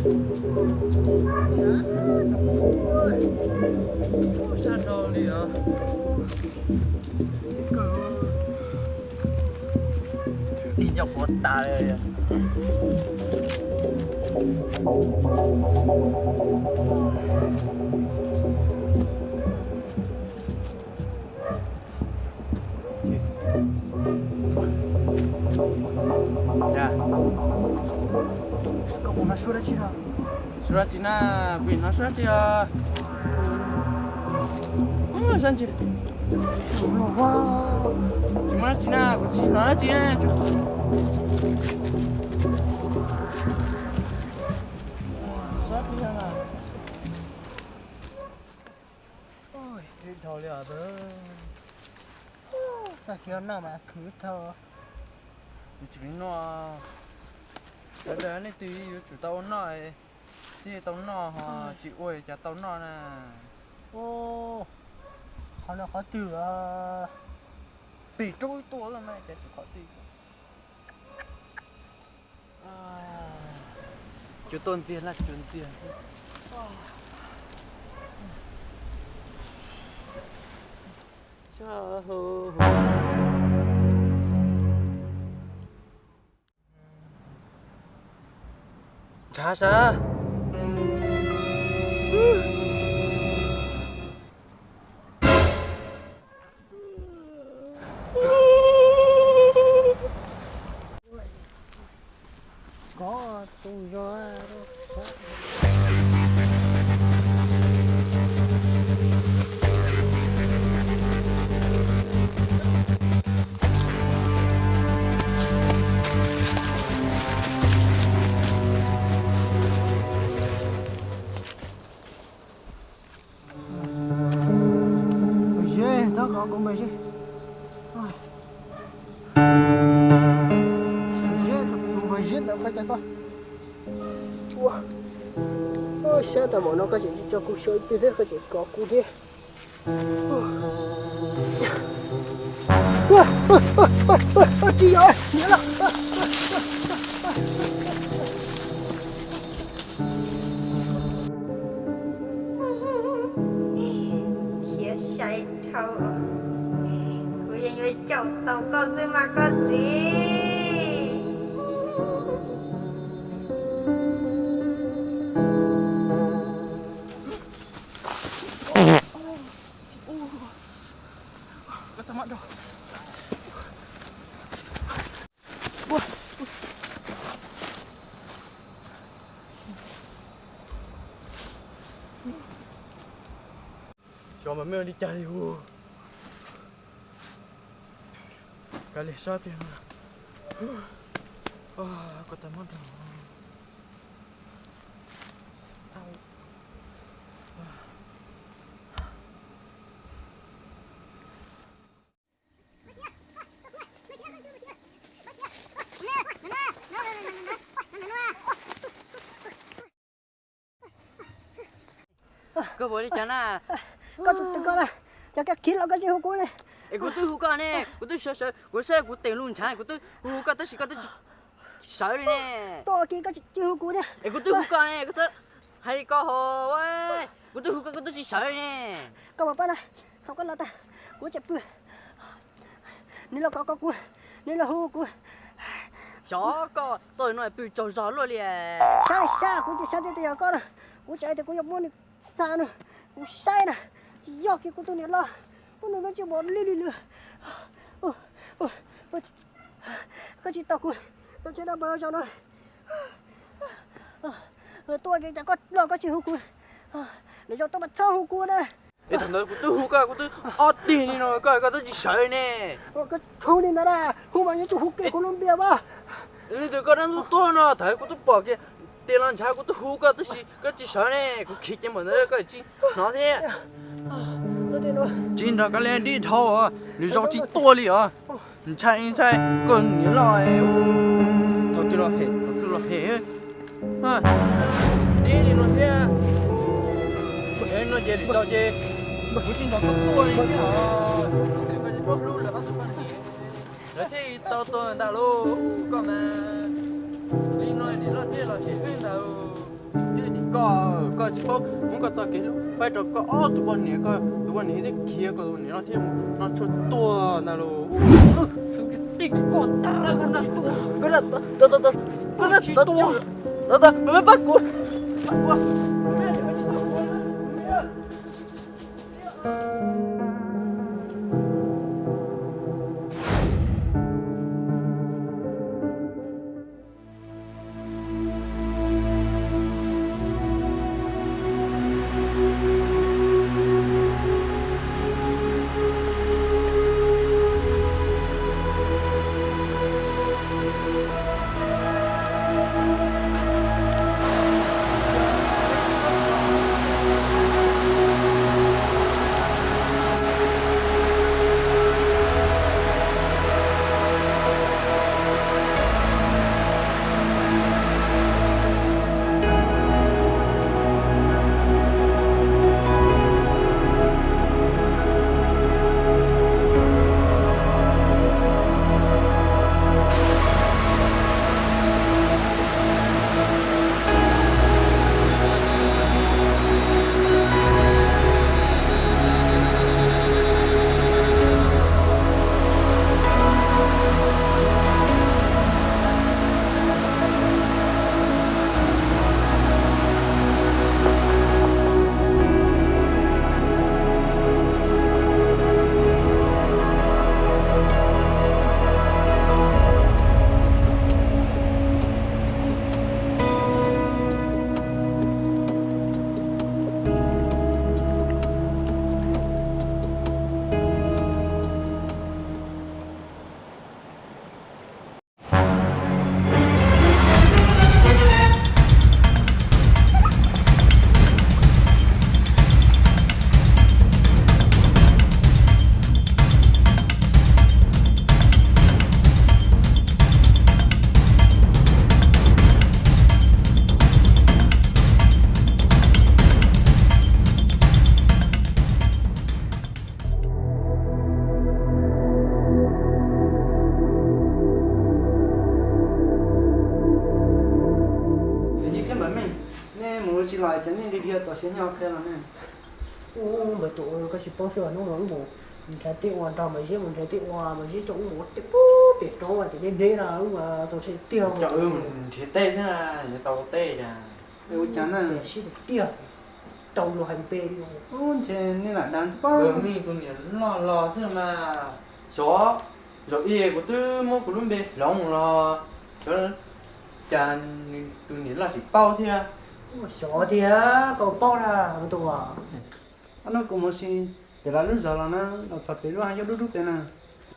Sab no li os. Ib nco quav tas li. Koj mus no suab dab tsi no? Suab dab tsi na, kuv hnov suab dab tsi os. Suab dab tsi? Tsis muaj dab tsi na, kuv tsis hnov dab tsi na. Ib dhau li os. Txoj kev ua noj mas khwv dhau. Yuav tsum li noj. Sawv daws nej twg yuav tsum tau ua noj, thiaj tau noj ho tsis ua cas tau noj na. Qhov no qhov twg? Pem roob ib tuaj mas cas tsis qhov twg. Cuav tuaj ntxiag laj cuav ntxiag. Ntshav sab. Kov tus zog. Zeb, txhob kov kuv mas zeb. Zeb, kuv mas zeb ntawd koj cas koj ua sab tau npaum no koj tseem tsis tso kuv xyuas ib pliag thiab koj tseem kov kuv thiab. Tsis yog, niam loj. Khiav sai dhau, kuv yeej yuav caum tau koj xwb mas koj txiv. Xyov mas mej ua li cas li hu. Kav liam sab tiag no. Koj tau mob rau. Koj puas li cas na? Koj tus twg koj na? Cas koj khiav los koj tsis hu kuv ne? Es kuv twb hu koj ne, kuv twb sawv sawv, kuv saib kuv tes lus ntshav, kuv twb hu koj tab sis koj twb tsis sawv li ne. Tuaj kiag koj tsis hu kuv thiab. Es kuv twb hu koj ne, koj txhob hais li ko ho, kuv twb hu koj koj twb tsis sawv li ne. Koj puas pab na, thaum koj los tag kuv tseem pw. Nws los kov kov kuv, nws los hu kuv. Xyov koj tuaj no pw tsaug zog luaj li. Sab li sab, kuv tsis sab tiag tiag yog koj na. Kuv tseem hais tias kuv yuav muab nws xa no, kuv saib na, tsis yog kiag kuv tus niam loj, muab nws lub ntsej muag li li lawm. Koj tsis tau kuv, koj tsis tau pab zaum no. Tuaj kiag cas koj los koj tsis hu kuv, lwm zaus tuaj mas txhob hu kuv na. Es thaum ntawd kuv twb hu koj, kuv twb ob tig li no koj, koj twb tsis sawv ne. Koj hu li ntawd na, hu mas yuav tsum hu kiag kuv lub npe mas. Leej twg koj dab ntub tuag no, thaum kuv twb pom kiag tes los ntshav kuv twb hu koj tab sis koj tsis sawv ne, kuv khiav ceev npaum ntawd koj tsis hnov thiab. Tsis nrog koj li dib dhau, lwm zaus tsis tuaj li os. Ntshai ntshai koj niam loj, thaum twg los hem, thaum twg los hem. Dib li no thiab. Kuv ev no ces lwm zaus ces kuv tsis nrog koj tuaj li thiab os. Koj tsis paub hlub lawv ob tug poj niam, lawv thiaj tau tuag ntag lauj. Koj mas li no niam loj thiaj los hem wb ntag. Muab koj txoj kev hlub faib rau koj ob tug poj niam, koj tus poj niam thiaj khiav, koj tus poj niam no thiaj mus noj tshuaj tuag ntag lauj. Tus kwv tij, koj tag, koj tsis tuag, pab kuv. Yij thiab Npawg Meej, nej mus ua tsi los cas nej dhia dhia txaus siab nyob qhia los ne? Ub, Npawg Tuam, koj tsis paub xwb, hnub no wb mus nrhiav tej ua nrog Npawg Ziab, mus nrhiav tej ua Npawg Ziab coj wb mus tej pub pem roob uas tim deb deb no, wb mus txaus siab tiag. Coj wb mus nrhiav tej xwb, yuav tau ua tej cas? Ua cas na? Txias siab tiag, tau luag hais npe li. Ub, ntshe nej lam dag ntxhiab. Npawg Meej tus niam loj los xwb mas. Xyov, zaum ib kuv twb muab kuv lub npe hloov los xyov cas nws tus niam loj tsis paub thiab. Xyov tiag, koj paub na Npawg Tuam. Ob hnub kuv mus si, pem lawv lub zos los na, los txog pem lub hav yob dub dub pem na,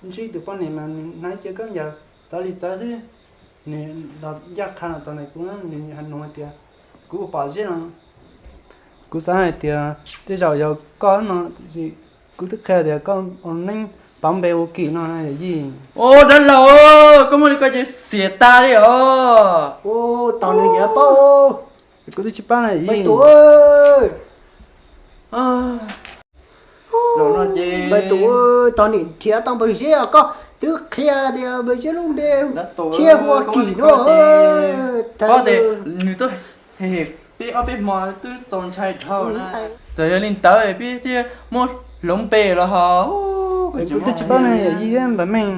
ntsib tus poj niam mas nws hnav ib ce khaub ncaws txawv li txawv xwb. Nws los ncaj qha los txog ntawm kuv, nws nug hais tias kuv puas pom Ziab no. Kuv xav hais tias tej zaum yog koj no, kuv twb qhia tias koj ua neeb pauv npe ua kim no na yawm yij. Ub, dab laug, koj muaj li ko ces xiam tas li os. Ub, tos nws yuav paub. Kuv twb tsis paub na yawm yij. Npawg Tuam, tos nim nrhiav tau Npawg Ziab os, koj twb qhia tias Npawg Ziab lub npe tshiab hu ua Kim no. Paub tias nws twb hem peb ob peb hmo twb txaus ntshai dhau na. Txawm yog li ntawd peb thiaj muab hloov npe los hos. Kuv twb tsis paub ne yawm yij thiab Npawg Meej.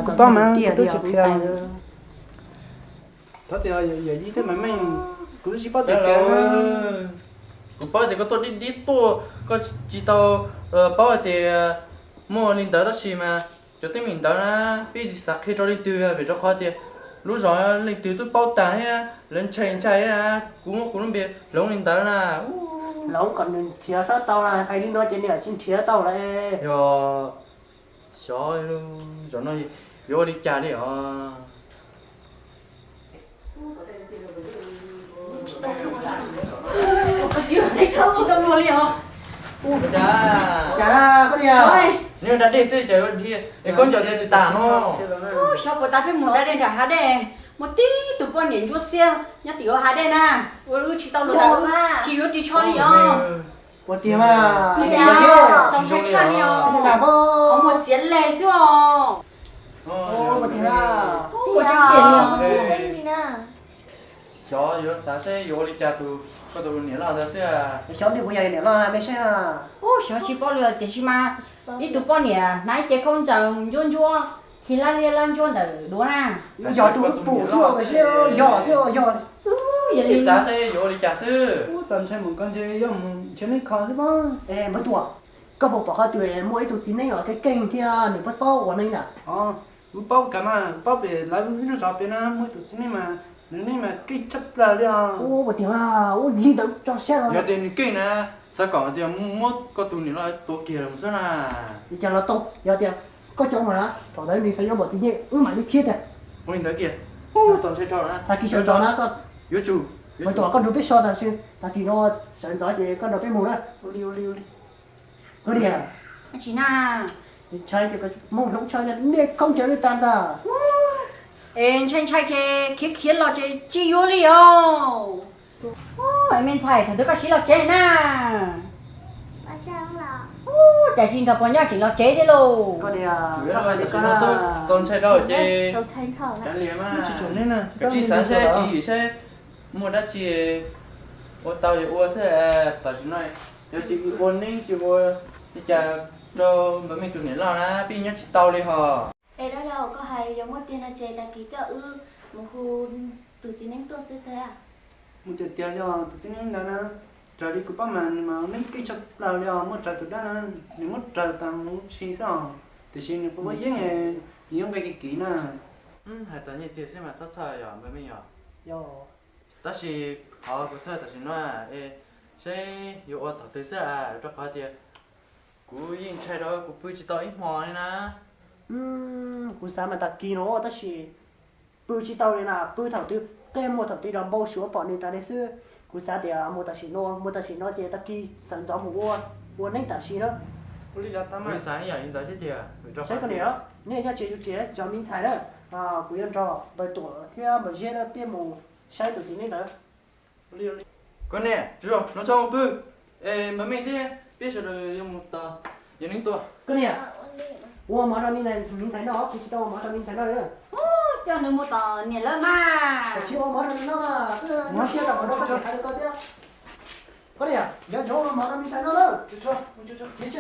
Kuv paub mas kuv twb tsis qhia. Thov txim yawm yij thiab Npawg Meej, kuv twb tsis paub tias kuv paub tias koj tuaj dib dib tuaj, koj tsis tau paub hais tias muaj li ntawd, tab sis mas cov teeb meem ntawd na, peb tsis xav qhia rau leej twg vim rau qhov tias lub zos leej twg twb paub tag thiab, lawv ntshai ntshai thiab. Kuv muab kuv lub npe hloov li ntawd na. Hloov kom nws nrhiav tau na, hais li no ces nws tsis nrhiav tau lawm. Yog, xyov, zaum no yuav ua li cas li os. Tsis tau luag li os. Cas, cas koj niam, neb da dej xwb cas yuav dhia es khaub ncaws tas no. Xyov puas tas peb mus da dej nram hav dej, muaj tib tug poj niam ntsuab xiab nyob tim hav dej na, ua wb tsis tau luag tas, tsis yuav ris tsho li os. Puas tiag mas? Txaus ntshai tshaj li os. Qhov muag xiav leg xwb os. Puas tiag li os? Xyov yuav xav seb yuav ua li cas tus, koj tus niam loj ntawd xwb. Xyov li puas yog niam loj me seb. Ub, xyov tsis paub li tiam sis mas ib tug poj niam hnav ib ce khaub ncaws ntsuab ntsuab, khi lab liab lab ntsuab ntawm duav na. Yog tus pum thiab, yog thiab, yog. Yog li xav seb yuav ua li cas xwb. Ub, txaus ntshai mus ko ntshe yuav mus nrhiav neeb kho xwb pob. Npawg Tuam, koj puas pom qhov twg muaj ib tug txiv neeb uas keej keej thiab nws paub paub ua neeb na? Kuv paub kawg mas, paub pem lawv lub zos pem na muaj ib tus txiv neeb mas nws neeb mas keej tshaj plaws li os. Ua tiag, ua li ntawd tso siab los. Yog tias nws keej na, xav kom tias muab koj tus niam loj tua kiag los xwb na. Li cas los tau, yog tias koj coj mus na, thaum ntawd nws xav yuav npaum twg nyiaj wb mam li qhia tiag. Ua li ntawd kiag, txaus ntshai dhau na. Tag kis sawv ntxov na koj, yuav tsum, yuav tsum kom koj nrog peb so tam sim, tag kis no sawv ntxov ces koj nrog peb mus na. Ua li, ua li. Koj niam, ntshai ces koj mus hloov tsho niaj khaub ncaws li tag ntag. Es ntshai ntshai ces khiav khiav los ces tsis yuav li os. Me ntxhais, thaum twg koj siv los tsev na? Cas tsis nrog pog nyob tseem los tsev thiab lauj? Koj niam, txaus ntshai dhau ces kav liam mas, kav tsij xav seb tsis yim seb muaj dab tsi ua tau yuav ua xwb. Tam sim no yog tsis ua neeb tsis ua li cas rau npawg Meej tus niam loj na peb nyob tsis tau li hos. Es dab laug koj hais yog muaj tiag no ces tag kis coj wb mus hu tus txiv neeb tuaj xwb tag. Mus tiag tiag li os, tus txiv neeb ntawd na, raws li kuv paub mas nws mas neeb keej tshaj plaws li os, muab raws tus dab na, nws muab raws tas mus tsis xwb os, tiam sis nws kuj ua yeeb, nws yuav nqe kiv kiv na. Hais txog nyiaj txiag xwb mas txhob txhawj yom npawg Meej yom. Tab sis qhov kuv txhawj tam sim no es seb yuav ua thaum twg xwb, rau qhov tias kuv yeej ntshai rau kuv pw tsis tau ib hmo li na. Kuv xav mas tag kis no tab sis pw tsis tau li na, pw thaum twg qe muag thaum twg los npau suav pom nws tas li xwb. Kuv xav tias mus tam sim no, mus tam sim no ces tag kis sawv ntxov mus ua, ua neeb tam sim na. Kuv xav ib yam li ntawd thiab tiag. Saib koj niam, nej nyob tsev ua tsev tso me ntxhais na, kuv yuav nrog npawg Tuam thiab npawg Zeb na peb mus saib tus txiv neeb ntawd. Koj niam, tsuav no tso mus pw, es npawg Meej thiab peb sawv daws yuav mus tos yawg neeb tuaj. Koj niam, ua mov rau me ntxhais noj, kuv tsis tau ua mov rau me ntxhais noj li. Coj nws mus tom niam lawv mas. Tsis ua mov rau nws noj, koj niam, nyob ntawm koj thiab. Koj niam, nrog ua mov rau me ntxhais noj na. Tsis tshua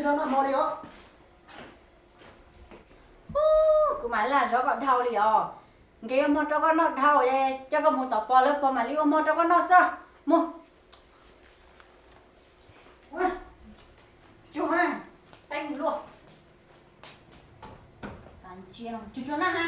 noj hmo li os. Kuv mam li zov koj dhau li os. Nqis ua hmo rau koj noj dhau, coj koj mus tom pog lawv, pog mam li ua hmo rau koj noj xwb. Mus. Tsuag, teeb luaj. Tsuag tsuag na ha.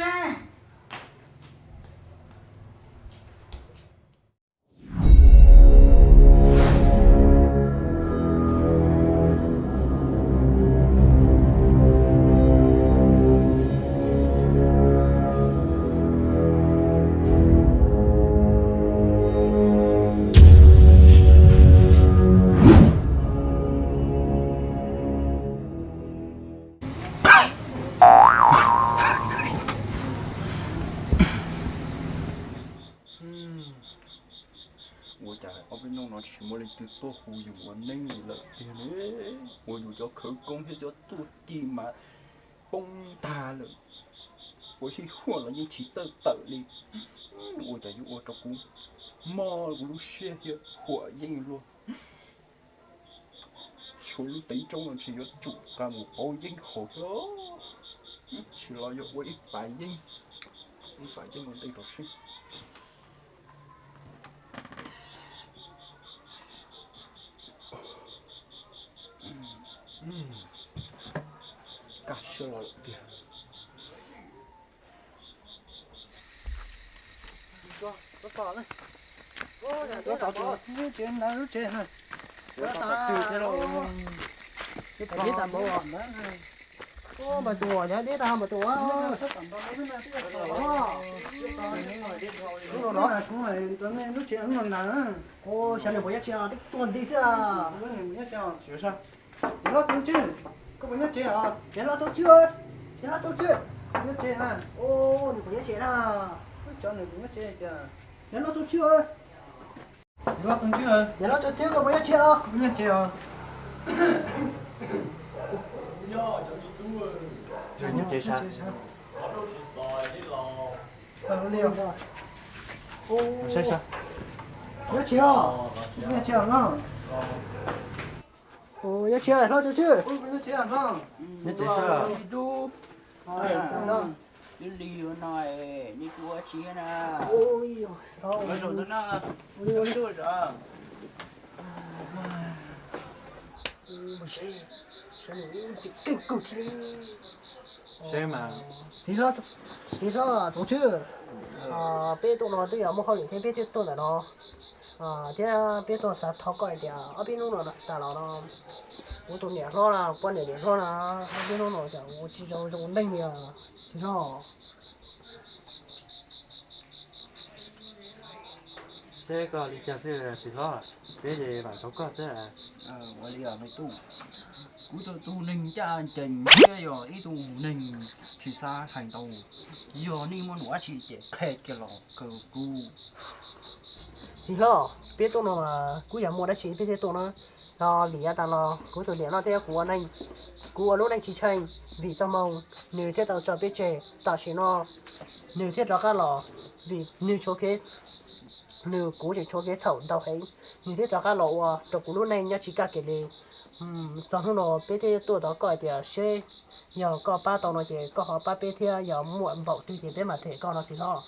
Ua cas ob peb hnub no tsis muaj leej twg tuaj hu yus ua neeb li lawm tiag ne? Ua yus cov khawv koob thiab cov txuj ci mas poob tag lawm. Ua sib huaj los yeej tsis txawj tawm li. Ua cas yuav ua rau kuv mob kuv lub siab thiab huam yeej luaj. Tshuav lub teev roob no ntshe yuav tsum nqa mus pauv yeeb haus thiab. Tsis los yuav ua ib pas yeeb, ib pas yeeb ua ntej rau seb. Kaj siab los lawm tiag. Lub tsev na, lub tsev na. Deb tas npaum, npawg Tuam, nyob deb tas npawg Tuam. Lub no, lub tsev no na. Xyov nws puas nyob tsev, twb tuag nti xwb. Yawg Hlob Txoov Tswb, koj puas nyob tsev os? Yawg Hlob Txoov Tswb, yawg Hlob Txoov Tswb, nyob tsev na. Nws puas nyob tsev na? Cov nws puas nyob tsev tiag? Yawg Hlob Txoov Tswb, yawg Hlob Txoov Tswb, yawg Hlob Txoov Tswb, koj puas nyob tsev os? Nyob tsev os. Nyob tsev sas. Saib sas. Nyob tsis, nyob tsis no. Nyob tsis hlob Txoov Tswb. Nyob tsis. Li no, nej ua tsi na? Txiv hlob, txiv hlob Txoov Tswb, peb tuaj no twb yog muaj hauj lwm thiab peb thiaj tuaj ntawm no. Thiab peb tuaj xav thov koj hais tias ob peb hnub no tas los no, kuv tus niam hlob na, poj niam niam hlob na, ob peb hnub no cas ua tsis zoo zoo neej li txiv hlob. Seb koj li cas xwb txiv hlob, peb ces vam txog koj xwb. Ua li me tub, kuv tus neeg ncaj ncees thiab yog ib tug neeg tsis xav hais ntau, yog nej muaj nuj nqis dab tsi ces qhia kiag los rau kuv. Txiv hlob, peb tuaj no mas kuj yog muaj dab tsi peb thiaj tuaj na. Ho vim yav tas los kuv tus niam no thiab kuv ua neej, kuv ua lub neej tsis tsheej, vim txoj hmoo nws thiaj tau tso peb tseg. Tam sim no nws thiaj rov qab los, vim nws tshuav kev, nws kuv tseem tshuav kev txhaum ntau heev, nws thiaj rov qab los ua rau kuv lub neej nyob tsis kaj kiag li. Txog hnub no peb thiaj tuaj thov koj hais tias seb yog koj pab tau no ces koj ho pab peb thiab, yog muaj npaum twg ces peb mam them koj no txiv hlob.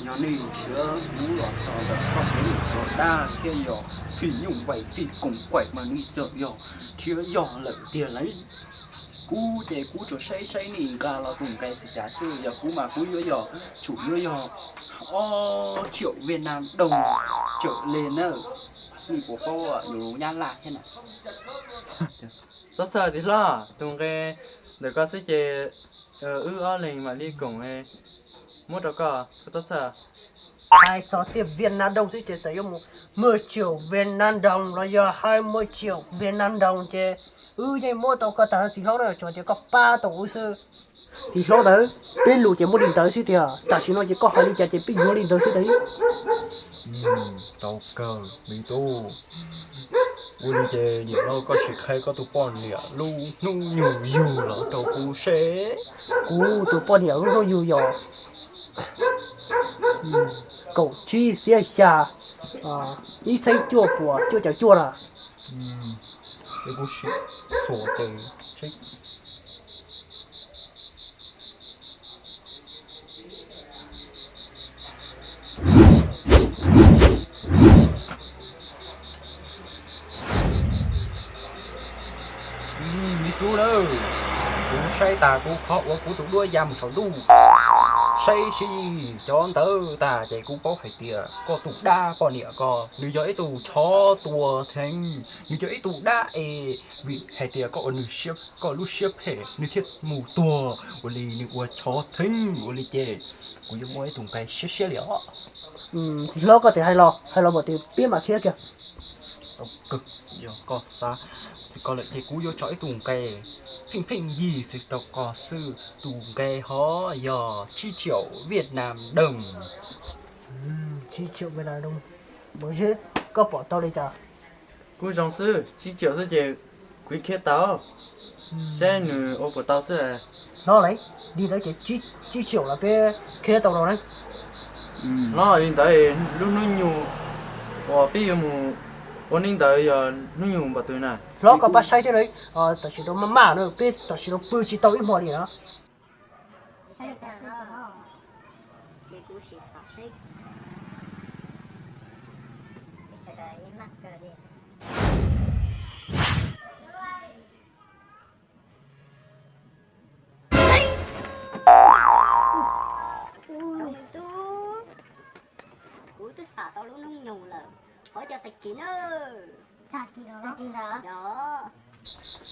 Yog nej nrhiav kuv los txog ntawm txoj kev mus ua dab thiab yog fij nyuj vais fij koom kuaim mas nej txawm yog nrhiav yog lawm tiag lauj. Kuv ces kuv tsuas saib saib nej nqa los tus nqe xwm cas xwb, yog kuv mas kuv yuav yog, tsum yuav yog ob triệu Việt Nam đồng trở lên na. Nej puas paub lus Nyab Laj thiab na? Txhob txhawj txiv hlob, tus nqe ntawm koj xwb ces wb ob leeg mam li koom muab rau koj, koj txhob txhawj. Hais txog tias Việt Nam đồng xwb ces txawm yuav mus mười triệu Việt Nam đồng los yog hai mươi triệu Việt Nam đồng ces wb yeej muab tau koj tag txiv hlob na, tsuas tias koj pab tau wb xwb. Txiv hlob ntawd, peb lus ces muaj li ntawd xwb tiag, tam sim no ces koj hais li cas ces peb yuav li ntawd xwb tiag. Tau kawg me tub, ua li ces nim no koj sim qhia koj tus poj niam lub hnub nyoog yug los rau kuv seb. Kuv tus poj niam lub hnub yug yog kaum tsib xiab xya, ib txhiab cuaj puas cuaj caum cuaj na. Kuv sim xuas ces seb. Me tub na, kuv saib tas kuv khov ua kuv tus duab ya mus saum ntuj, saib seb cov ntawd tas ces kuv paub hais tias koj tus dab poj niam ko nws yog ib tug chov tua theeb, nws yog ib tug dab es vim hais tias koj ua nws siab, koj lub siab phem nws thiaj mus tuag ua li, nws ua chov theeb ua li ces kuv yuav muaj ib tug nqe siab siab li os. Txiv hlob koj txawm hais los hais los npaum twg peb mam khiav kiag. Tau kawg, yog koj xav txij ko lawm ces kuv yuav tso ib tug nqe pheej pheej yig xwb rau koj xwb, tus nqe hov yog tsib triệu Việt Nam đồng. Tsib triệu Việt Nam đồng, npawg Zeb, koj pom tau li cas? Kuj zoo xwb, tsib triệu xwb ces kuv khiav tau, saib nws ua puas tau xwb. Hlob, li ntawd ces tsib triệu los peb khiav tau no na. Hlob, li ntawd lub hnub nyoog uas peb yuav mus ua neej ntawd yog hnub nyoog npaum twg na? Hlob, koj pab saib thiab, tam sim no maj maj na, peb tam sim no pw tsis tau ib hmo li na. Kuv twb xam tau lub hnub nyoog lawm, qhov cov tag kis na.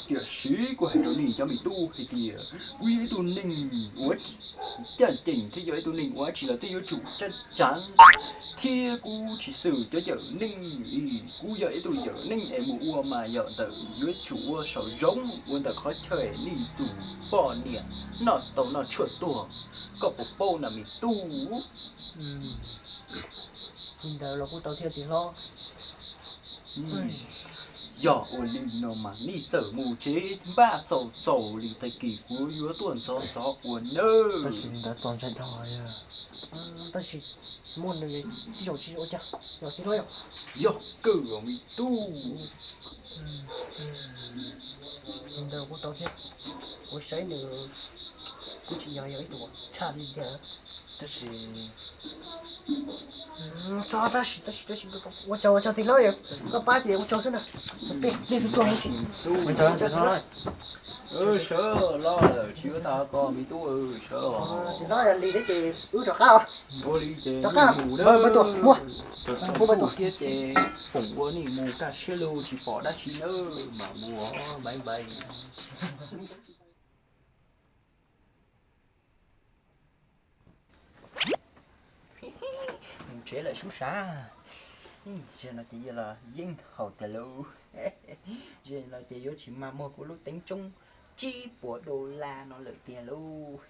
Tiam sis kuv hais rau nej cov me tub hais tias kuv yog ib tug neeg uas ncaj ncees thiab yog ib tug neeg uas dab tsi los twb yuav tsum tseeb tseeb, thiab kuv tsis xwm cov yawm neeg, kuv yog ib tug yawm neeg es mus ua mas yog ntawm yuav tsum ua saum zoov ua ntawm qhov chaw nej tus poj niam noj tau noj tshuaj tuag, koj puas paub na me tub? Li ntawd los kuj tau thiab txiv hlob. Yog ua li no mas nej txawm mus tsev npaj txaus txaus li tag kis kuv yuav tuaj ntxov ntxov ua nawb. Tab sis li ntawd txaus ntshai dhau. Tab sis Muaj nws tib zoo tsis ua cas, yog txiv hlob yog. Yog kawg os me tub. Ntawd kuv tau thiab, kuv saib nws kuj tsis yog yog ib tug tshaj li cas. Tab sis, tab sis, tab sis, tab sis ua tsaug, ua tsaug txiv hlob yom, koj pab ces ua tsaug xwb na. Peb lig tus tsuag. Sawv los lawm, tsis ua tau ko me tub, sawv. Txiv hlob yog li thiab ces wb rov qab. Ua li ces mus na. Thiab ces foom ua nej mus kaj siab lug tsis pom dab tsi nawb, mam mus, bye bye. Mus tsev lawm sub sab. Zaum no ces yuav los yeej haus tiag lauj. Zaum no ces yuav tsis mag muag kuv lub teeb tsoob tsib puas dollar no lawm tiag lauj.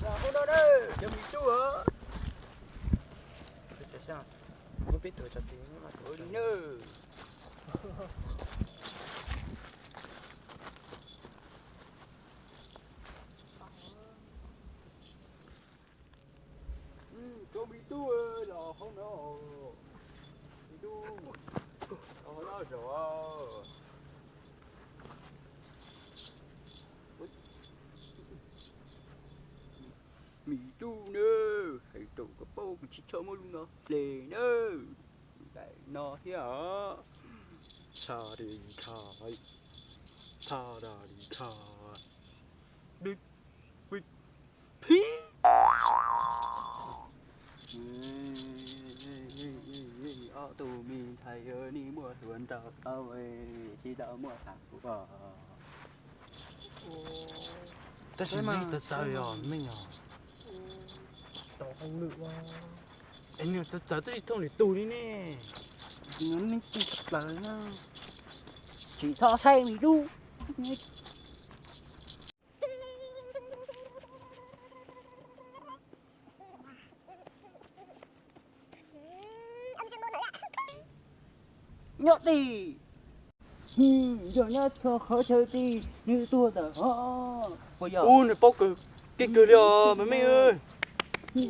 Los hauv no na, cov me tub os. Muab peb tug tso tid, mas tau li na. Cov me tub los hauv no, me tub, los hauv no zaum. Me tub na, hais rau koj paub kuv tsis txhob muab lub no hle na. Daim no thiab os. Tho di tho, tho do di tho. Dib, vij, phib. Ob tug me ntxhais, nej muaj hluas nraug tau, tsis tau muaj tham kuv os. Tab sis nej txawv txawv os, nej os. Es nws txawv txawv twb tsis thooj lwm tus li ne. Nej tsis txawv na. Tsis txhob saib me tub. Nyob tim. Yog nyob txog qhov chaw tid nws tuag ntawm hov. Ub, nws paub kawg, kev kawg li os me me. Me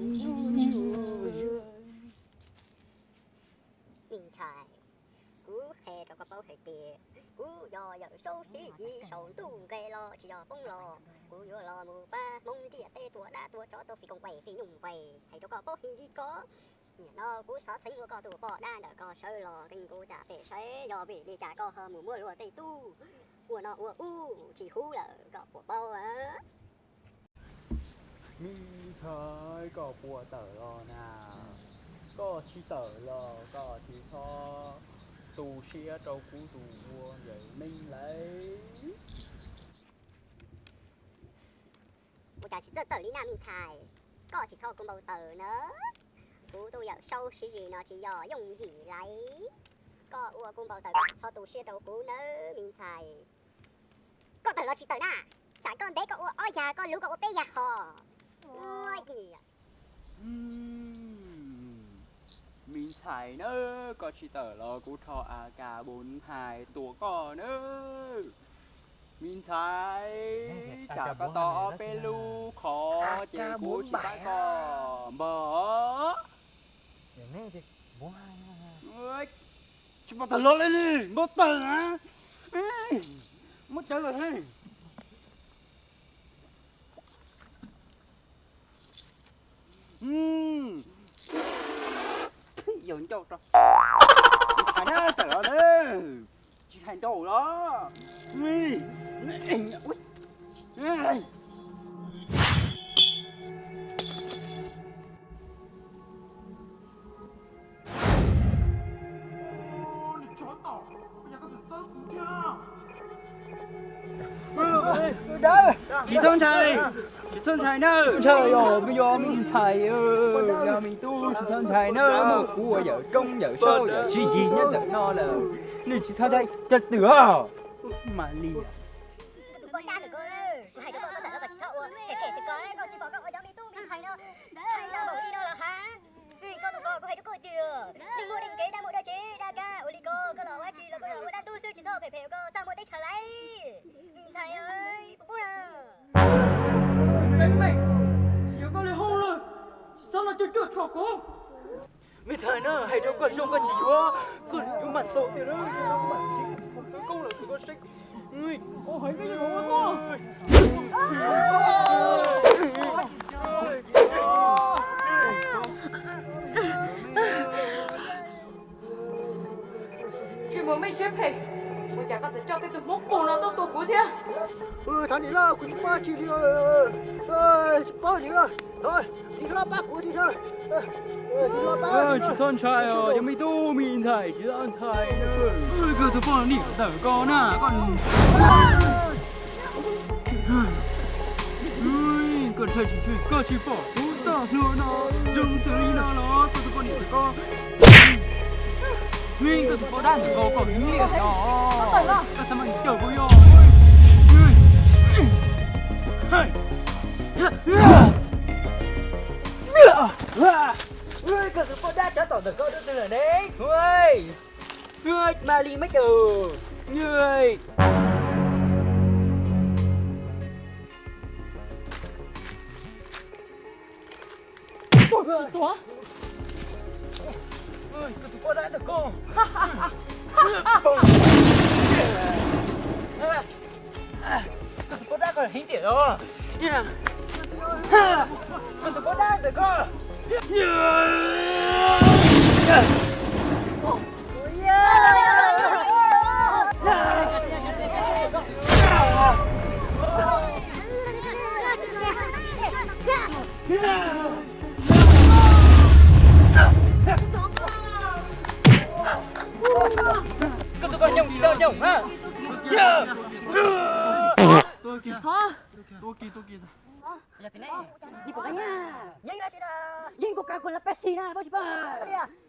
ntxhais, kuv qhia rau koj paub hais tias kuv yog yawm saub sib yiv saum ntuj nqes los tsis yog poob los. Kuv yuav los mus pab Hmoob ntiaj teb tua dab tua tsov tua fij koom pes fij nyuj pes, hais rau koj paub hais li ko. Nim no kuv thov txheeb ua koj tus poj dab ntawm koj sawv los keeb kuv caj pem saib yog vim li cas koj ho mus muab luag tej tub ua no ua ub tsis huv lawm koj puas paub? Me ntxhais, koj puas tawm los na? Koj tsis tawm los koj tsis txhob tu siab rau kuv tus ua yawm neeg lawm. Ua cas tsis txawj tawm li na me ntxhais? Koj tsis txhob kuv npau taws na. Kuv tus yawm saub sib zis no tsis yog yooj yim lawm. Koj ua kuv npau taws, koj tsis txhob tu siab rau kuv nawb me ntxhais. Koj tawm los tsis tawm na? Tsam koj ntev koj ua ob yag, koj luv koj ua peb yag hos. Me ntxhais na, koj tsis tawm los kuv rho A K bốn hai tua koj na. Me ntxhais, tsam koj tau ob peb lub qhov ces kuv tsis pab koj npog. Tsis npau taws los li, npau taws na. Muab cawv lawm. Yog ncauj rau. Hais na, tawm los na. Tsis hais nraum los. Tsis txhob ntshai. Tsis txhob ntshai na, ntshai os, yog me ntxhais, yog me tub, tsis txhob ntshai na, muaj kuv ua yawm koob yawm saub yawm sib yig nyob ntawm no lawm, nej tsis txhob ntshai cov twm os. Mas li. Koj tus poj dab ntawm koj, kuv hais rau koj, koj tawm los koj tsis txhob ua phem phem xwb, koj tsis pom koj ua cov me tub me ntxhais no, ntxhais no npaum li no los has. Koj tus poj, kuv hais rau koj tias, nej muaj neej kev dab muaj dab tsev dab kab ua li ko, koj los ua dab tsi los koj los ua dab tug xwb, tsis txhob phem phem, koj txaj muag teb chaws lawm. Me ntxhais, pub na. Meej meej, tsis yog koj li hauj lwm, tsis txhob los cuaj cuaj rhuam kuv. Me ntxhais na, hais rau koj zoo koj tsis yuav, koj yuav mas tau tiag na, koj mas tsis tau koob lawm koj saib. Tsis muaj meej siab phem, ua cas koj txawm coj tej tug hmoob qus no tuaj tua kuv thiab? Thov niam loj, kuv tsis muaj tsi li, tsis paub niam loj, niam loj pab kuv thiab. Tsis txhob ntshai os, yog me tub me ntxhais tsis txhob ntshai. Koj tus poj niam ntawm koj na, koj ntshai tsis ntshai, koj tsis pom kuv txoj hlua no zoo xws li no los koj tus poj niam ntawm koj. Koj tus poj dab ntawm koj, koj heev liam os. Koj xav mas caum kuv yog. Koj tus poj dab tsov tom ntawm koj twb twg lawm ne? Mas li mab caum. Koj tus poj dab ntawm koj. Koj tus poj dab koj heev tiag los. Koj tus poj dab ntawm koj. Koj tus poj nyoog tsis tau nyoog na. Yeej kuv kav kuv lawv peb xis na, pab tsis pab?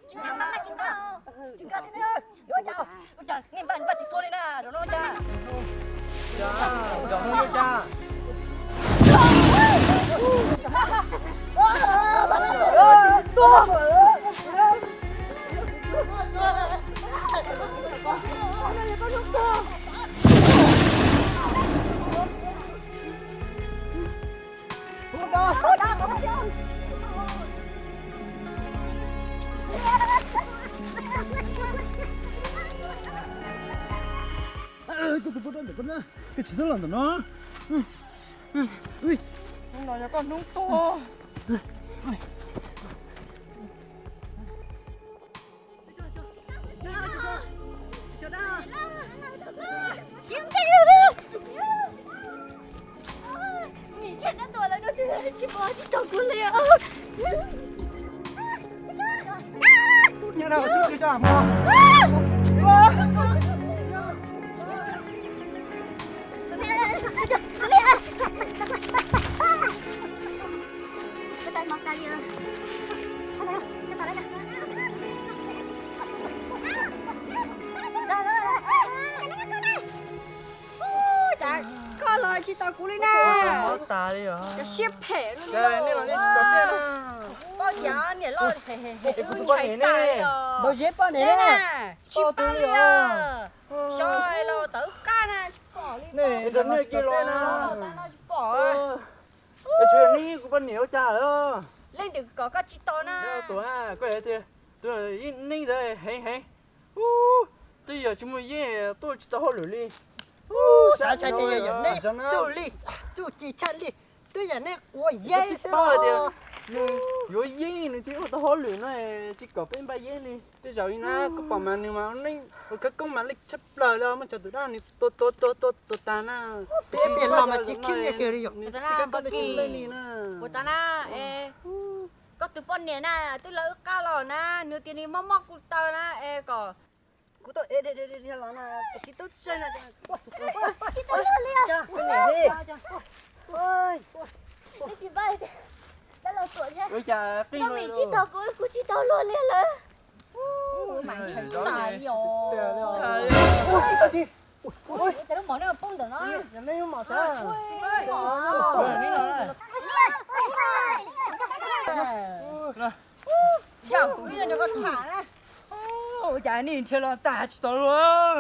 Tsis npaj tsis tua li na, zaum no cas. Zaum no cas. Koj tus poj dab ntawm koj na, koj tsis txhob los ntawm no. Hnub no yog koj hnub tuag. Cas koj los tsis tau kuv li na. Cov siab phem li. Poj niam niam loj phem phem, kuv ntshai tas li os. Tsis pab li os. Xyov los tawv qab na, tsis pom li. Tsis pom. Leej twg kom koj tsis tau na. Tuam, koj tias, tuam, neej ntawd heev heev. Twb yog tsis muaj yeeb tuaj tsis tau hauj lwm li. Xav tshaj tias yog yawm neeg txuj li, txuj ci tshaj li. Twb yog neeg quav yeeb xwb los. Nws yuav yeeb nws thiaj ua tau hauj lwm no, tsis kom peb npaj yeeb li. Tej zaum li na koj pom mas nws mas ua neej ua khawv koob mas leej tshaj plaws li, muaj tsawg tus dab nws tua tua tua tua tua tag na. Peb pem los mas tsis khib nyiab kiag li yom. Ua tas na, koj tus poj niam na twb lawv wb qab los na, nws tias nws mob mob kuv taw na es kom kuv tau es los na, tsis tub tseeb na. Tsis tau li. Poj niam li. Ua cas qij no tsis tau kuv, kuv tsis tau luag li lawm. Ua mas ntshai tas li os. Ua cas lub mom nej poob ntawm no? Zaum ib yam nrog koj tham na. Ua cas nej nrhiav los tag tsis tau luag?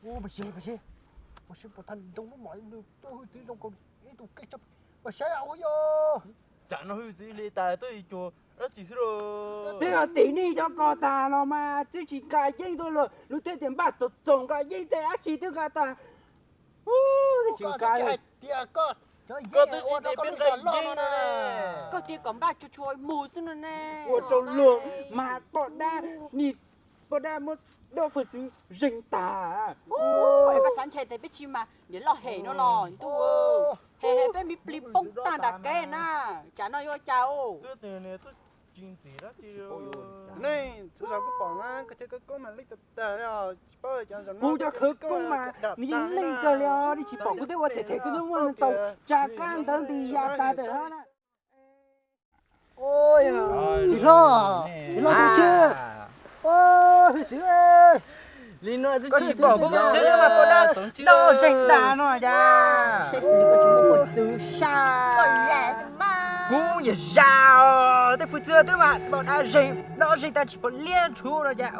Ua, ua si, ua si, ua si puas tag ntoo lub mom nws tuaj hwj txwv zoo nkaus ib tug kev tshaj, ua saib ua yog. Tsam no hwj txwv li tas tuaj ib cuag dab tsi xwb lauj. Twb yog tim nej cov ko tag los mas twb tsis nqa yeeb tuaj luag, lub thiab tias npaj txaus txaus nqa yeeb tej dab tsi twb nqa tag. Twb tsis nqa. Koj twb tsis tias peb nqa yeeb na. Koj tias kom npaj tsuag tsuag mus xwb no ne. Ua rau luag mas poj dab, nim poj dab muab dab hwj txwv zeeg tag. Koj xav ntshai tias peb tsis mas niam loj hem no los ntuj, hem hem peb me plig poob tag nram kev na. Tsam no yuav cas? Nej txhua zaus kuj pom na, koj thiab koj koob mas leej tag tag li os, tsis paub cov zaum no. Kuv cov khawv koob mas nws yeej leej kawg li os, nej tsis pom kuv twb ua them them kuv twb muab nws tau tsa kab ntawv ntws ya tag tawm hab na. Txiv hlob, txiv hlob tub tsi, txiv, li no tsis pom kuv mus txwv mas poj dab dab zeeg tag no cas. Saib xws li koj tsis muaj poj txwv saj. Kuv yam zam os, tej hwj txwv twb mas poj dab zeeg, dab zeeg tag tsis pom liab ntshuv no cas.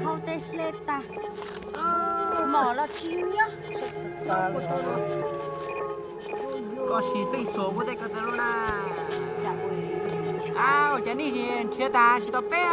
Hau tej hle tag, mom los tsis nyob. Koj sim pheej xuas kuv tej ko taw lub na. Au, cas nej nrhiav tag tsis tau peb a?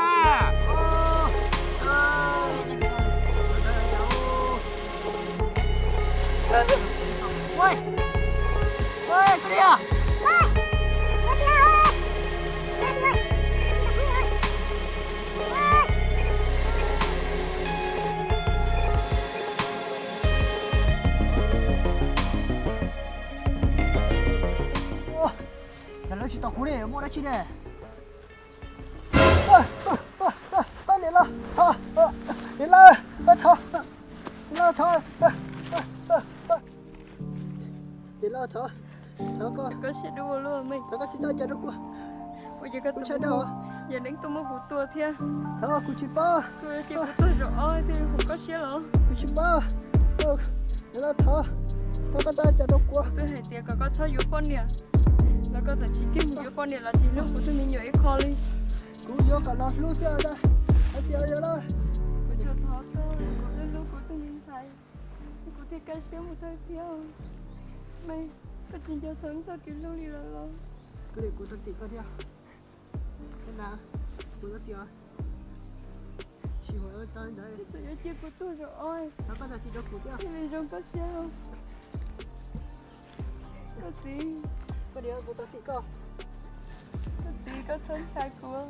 Cas lawv tsis tos kuv li, muaj dab tsi ne? Niam lawm, niam lawm, thov, niam lawm, thov, niam lawm, thov, thov koj, thov koj tsis txhob cas rau kuv, kuv tshaj dab, yog neeg tuaj muab kuv tua thiab, thov kuv tsis paub, kuv tuag zaum ob thiaj hu koj siab los kuv tsis paub. Niam lawm, thov, thov koj txhob cas rau kuv. Kuv twb hais tias kom koj txhob yuav poj niam, los koj txawm tsis kiag mus yuav poj niam los tsis hlub kuv tus me nyuam ib qho li. Kuv yuav kom los hlub xwb, kuv tsuas thov koj kom hlub hlub kuv tus me ntxhais, kuv thiaj kaj siab mus thawj thiab. Mej, koj tsis nco txog txoj kev hlub li lawm los? Kuv niam, kuv tau txim koj thiab. Koj na, kuv tau txim os. Tsis huam ua tau ntawd. Koj txawm yuav cia kuv tuag zaum ob, thov koj txhob txim rau kuv thiab, thiaj li zoo koj siab los? Koj txiv, koj niam, kuv tau txim koj. Koj txiv, koj txhob ntshai kuv.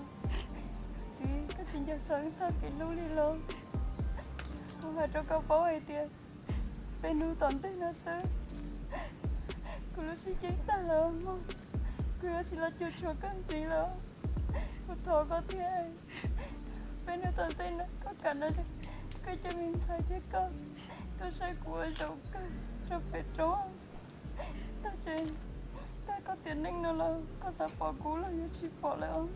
Txiv, koj tsis nco txog txoj kev hlub li los? Kuv hais rau koj paub hais tias peb hnub tom ntej no xwb, kuv lub siab ceeb tag lawm mog. Kuv yuav tsis los cuag tshuav koj ntxiv lawm. Kuv thov koj thiab, peb hnub tom ntej no koj kam no, koj cov me ntxhais thiab koj tuaj saib kuv ua zaum kawg rau pem roob. Tab sis tag koj tiam neej no los koj xav pom kuv los yuav tsis pom lawm os.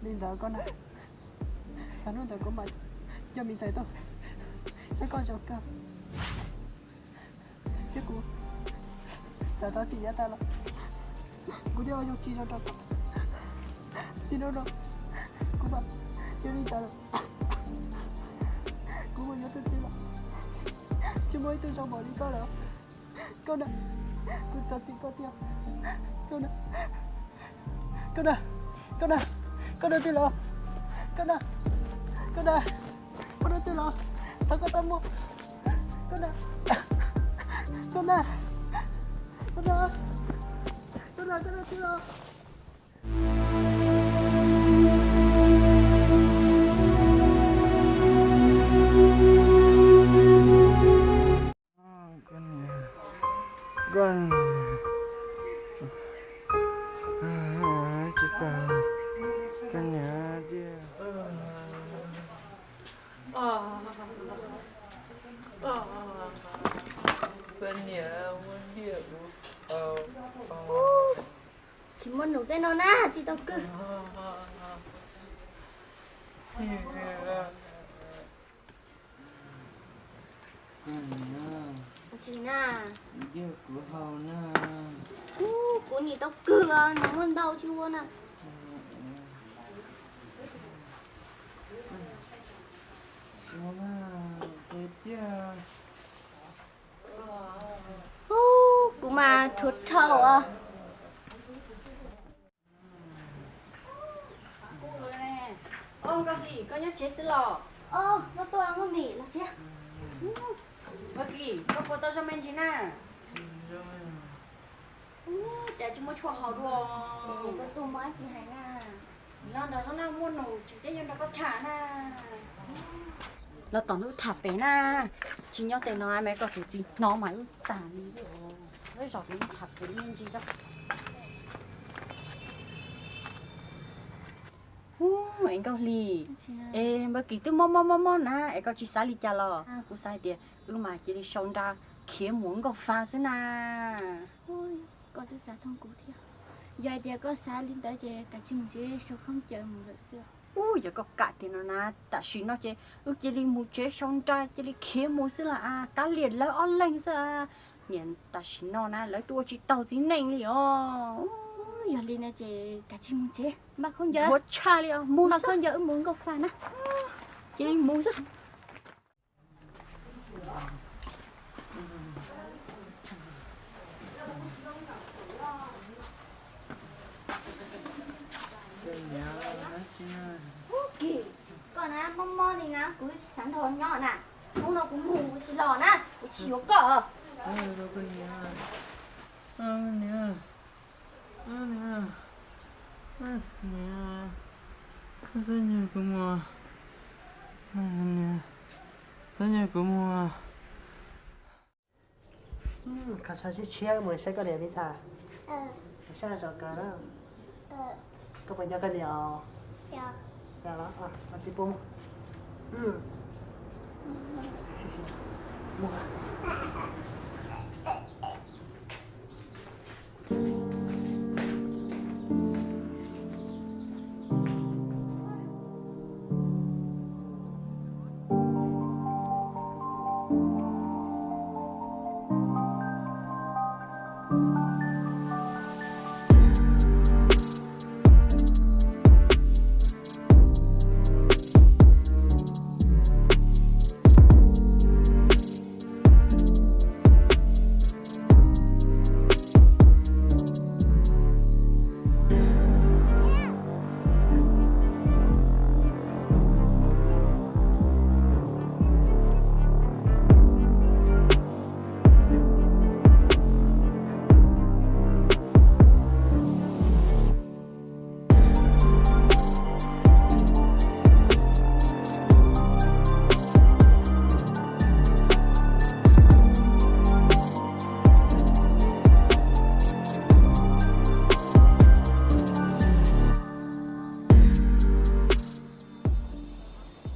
Li ntawd koj na, txog hnub ntawd kuv mam coj me ntxhais tuaj saib koj zaum kawg. Thiab kuv xav tau txim yav tas los kuv thiaj ua zoo tsis zoo rau koj. Txij hnub no kuv mam cia li tas lawm. Kuv mus yuav tus txiv los tsis muaj ib tug zoo npaum li koj lawm. Koj na, kuv thov txim koj tiag. Koj na, koj na, koj na, koj na tij laug, koj na, koj na, koj na tij laug, thov koj txhob muab, koj na, koj na, koj na, koj na, koj na tij laug. Koj niam, koj niam, tsis tas, koj niam tiag. Tsis muaj num tej no na, tsis tau kwg. Tsis na. Kuv, kuv nim tau kwg os, nws muaj ntau tsis ua na. Ub, kuv mas rhuav rhau os. Nkauj Hli, koj nyob tsev xwb los? Koj tuaj Nkauj Hli los tsev. Nkauj Hli, koj puas tau zoo me ntsis na? Cas tsis muaj tshuaj haus dua? Koj tuaj muaj dab tsi hais na? Los nrog zoo na, muaj num tseem ceeb yuav nrog koj tham na. Los tom ntej tham pem na, tsis nyob tes no mas koj tus txiv hnov mas wb tag li. Wb zos tus tham pem me ntsis rau. Ub, es Nkauj Hli, es Npawg Kis twb mob mob mob mob na, es koj tsis xav li cas los? Kuv xav hais tias wb mas cia li sau nra khiav mus Nkauj Fa xwb na. Koj twb xav thooj kuv thiab. Yog hais tias koj xav li ntawd ces kav tsij mus tsev sau khaub ncaws mus lawm xwb. Ub, yog koj kam tiag no na, tam sim no ces wb cia li mus tsev sau nra cia li khiav mus xwb las, kav liam lawv ob leeg xwb. Niam tam sim no na lawv twb ua tsis taus txiv neej li os. Yog li no ces kav tsij mus tsev, npaj khaub ncaws, ua tshaj li os, npaj khaub ncaws wb mus Nkauj Fa na. Cia li mus xwb. Koj na mob mob li na, kuv tsis xav nrog nyob na. Hnub no kuv mus kuv tsis los na, kuv tsis yuav koj. Niam, niam, koj txhob nyob kuv mus. Niam, txhob nyob kuv mus. Kho tsho tshiab tshiab mus saib koj niam me ntxhais. Saib zoo kawg na. Koj puas nco koj niam os? Los txiv pub.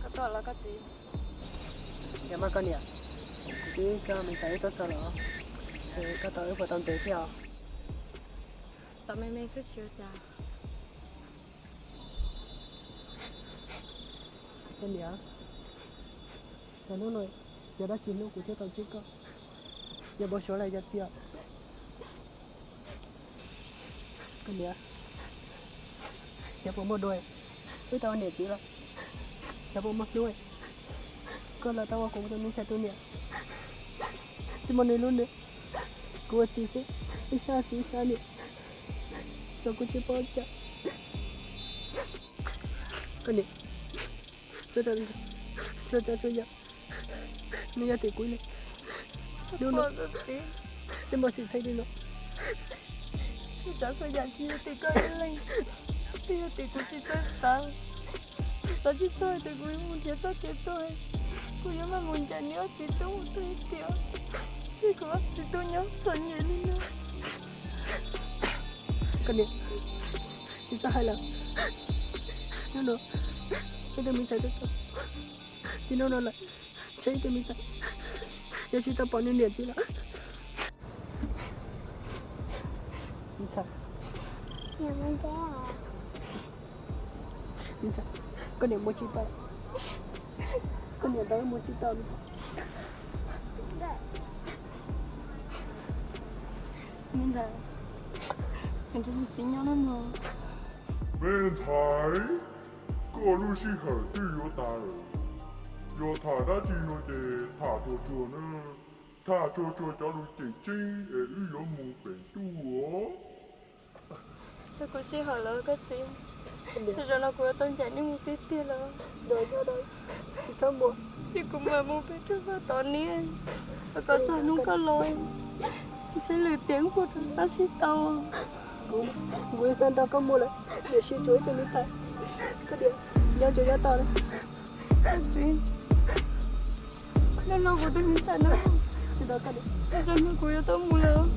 Koj tuaj los koj txiv? Yog mas koj niam, kuv twb coj me ntxhais wb tuaj txog lawm, koj tos wb puas tau ntev thiab os? Tos me me xwb tsis ua cas. Koj niam, cas hnub no yog dab tsi hnub kuv thiaj tau ntsib koj? Yog npau suav los yog tiag? Koj niam, xyov puas muaj dua, wb tau ua niam txiv los xyov puas muaj hnub koj los tau ua kuv tus me ntxhais tus niam. Tsis muaj nws lub ntiag, kuv ua txiv xwb, ib sab txiv ib sab niam, txaus kuv tsis paub cas. Koj niam, txhua tsav txhua yam, nws yog tim kuv li. Hnub no twb npau xim txheej li no. Txhua tsav txhua yam tsis yog tim koj ib leeg, twb yog tim kuv tsis txawj xav. Kuv xav tsis txog tias kuv yuav mus nrhiav txoj kev tuag, kuv yuav maj mus ncaim nws ob txiv tub mus tuag ib tiam, ces kuv ob txiv tub nyob txom nyem li no. Koj niam, tsis txhob hais lawm. Hnub no ib tug me ntxhais twb tau, txij hnub no lawm, ntshe ib tug me ntxhais yuav tsis tau pom nws niam txiv lawm. Koj niam muab tsis tau, koj niam ntawd muab tsis tau. Me ntxhais, txiv nyob no. Me ntxhais, koj lub sij hawm twb yuav tas lawm. Yog tham dab tsi no ces tham tsuag tsuag na, tham tsuag tsuag cov lus tseem ceeb es wb yuav mus pem ntuj os. Txog kuv sij hawm lawm koj txiv. Zaum no kuv yuav tau ncaim nej mus tiag tiag lawm. Ces kuv mam mus pem roob vaj tom niab, kom txog hnub koj los, saib lwm tiam kuv rov qab sib tau. Kuv xav nrog koj mus lawm, tiam sis tsuas ib tug me ntxhais, koj tias nyob tsuas nyob tau na. Koj txiv, nyob no kuv tus me ntxhais na, tsis tau koj, zaum no kuv yuav tau mus lawm.